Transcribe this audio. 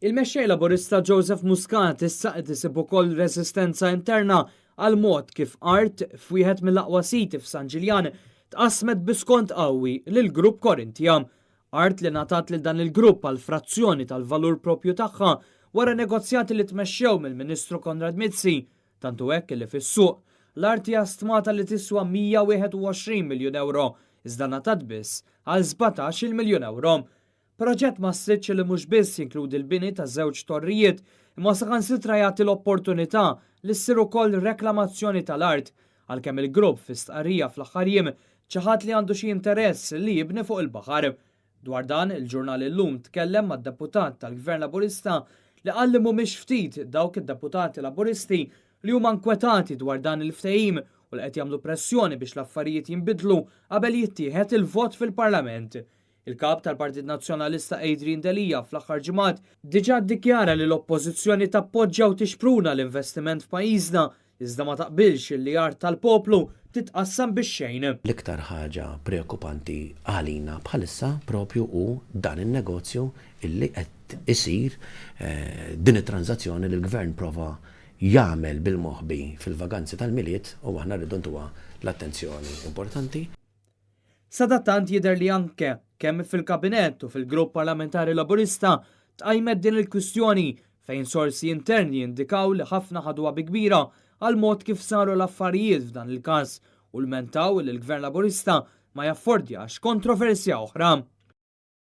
Il-Mexxej Laburista Joseph Muscat issa qed isib ukoll reżistenza interna għall-mod kif art f'wieħed mill-aqwa siti f'San Ġiljan tqassmet bi skont qawwi lill-Grupp Corinthia. Art li ngħatat lil dan il-grupp għal frazzjoni tal-valur proprju tagħha wara negozjati li tmexxew mill-Ministru Konrad Mizzi. Tant hu hekk li fis-suq, l-art hija stmata li tiswa 121 miljun ewro iżda ngħatat biss għal 17-il miljun ewro. Proġett massiċċ li mhux biss jinkludi l-bini ta' żewġ torrijiet imma saħansitra jagħti l-opportunità li ssir ukoll reklamazzjoni tal-art, għalkemm il-grupp fi stqarrija fl-aħħar jiem ċaħad li għandu xi interess li jibni fuq il-baħar. Dwar dan, il-ġurnal Illum tkellem ma' deputat tal-Gvern Laburista li qal li mhumiex ftit dawk id-deputati Laburisti li huma nkwetati dwar dan il-ftehim u li qed jagħmlu pressjoni biex l-affarijiet jinbidlu qabel jittieħed il-vot fil-Parlament. Il-Kap tal-Partit Nazzjonalista Adrian Delia fl-aħħar ġimgħat diġà ddikjara li l-Oppożizzjoni tappoġġja u tixpruna l-investiment f'pajjiżna iżda ma taqbilx li art tal-poplu titqassam bix-xejn. L-iktar ħaġa preokkupanti għalina bħalissa propju hu dan in-negozju illi qed isir, din it-tranżazzjoni li l-Gvern prova jagħmel bil-moħbi fil-vaganzi tal-Milied u aħna rridu ntuha l-attenzjoni importanti. Sadattant jidher li anke kemm fil-Kabinett u fil-Grupp Parlamentari Laburista tqajmet din il-kwistjoni fejn sorsi interni jindikaw li ħafna ħaduha bi kbira għall-mod kif saru l-affarijiet f'dan il-każ u lmentaw li l-Gvern Laburista ma jaffordjax kontroversja oħra.